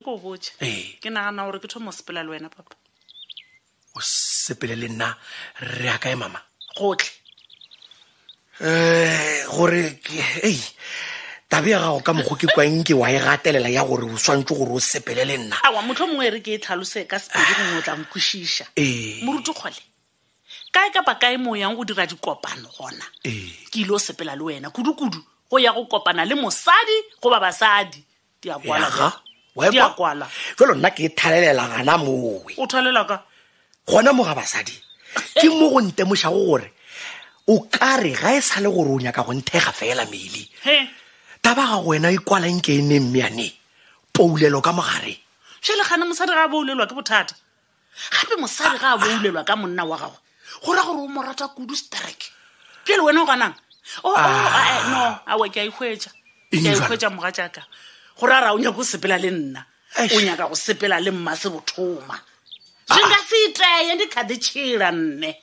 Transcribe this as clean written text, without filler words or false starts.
Ko botše. Ee. Ke nagana gore ke thoma go sepela le wena papa. O sepele le nna re ya kae mama? Gotlhe. Eh, gore ei tabe ya gago ka mokgo ke kwang ke wa e gatelela ya gore o swantse gore o sepele le nna. Awa motlho mongwe e re ke e tlhalose ka sepedi gongwe o tla nkwešiša. Ee. Moruti kgole. Kae kapa kae mo o yang go dira dikopano gona. Ee. Ke ile o sepela le wena kudu-kudu go ya go kopana le mosadi goba basadi. Di a kwala. Yaga, wa e Di a kwa? kwala. Jalo nna ke e thalelela gana mowe. O thalela ka? Gona mo ga basadi ke mo go ntemošago gore o ka re ga e sa le gore o nyaka go nthega fela mele. He. Taba ga go wena e kwala nke e ne mmeane poulelo ka mogare. Jale gana mosadi ga a boulelwa ke bothata. Gape mosadi ga a boulelwa ka monna wa gagwe go ra gore o mo rata kudu sterek. Pele wena o ganang? Oh, oh, ah. eh, no, awa ke a ikhwetša. Eng Ke a jwale? ikhwetša mogatšaka. Go ra ra o nyaka go sepela le nna. Eish. O nyaka go sepela le mma sebothoma. Zwi nga si iteye ndi kha ḓi tshila nne.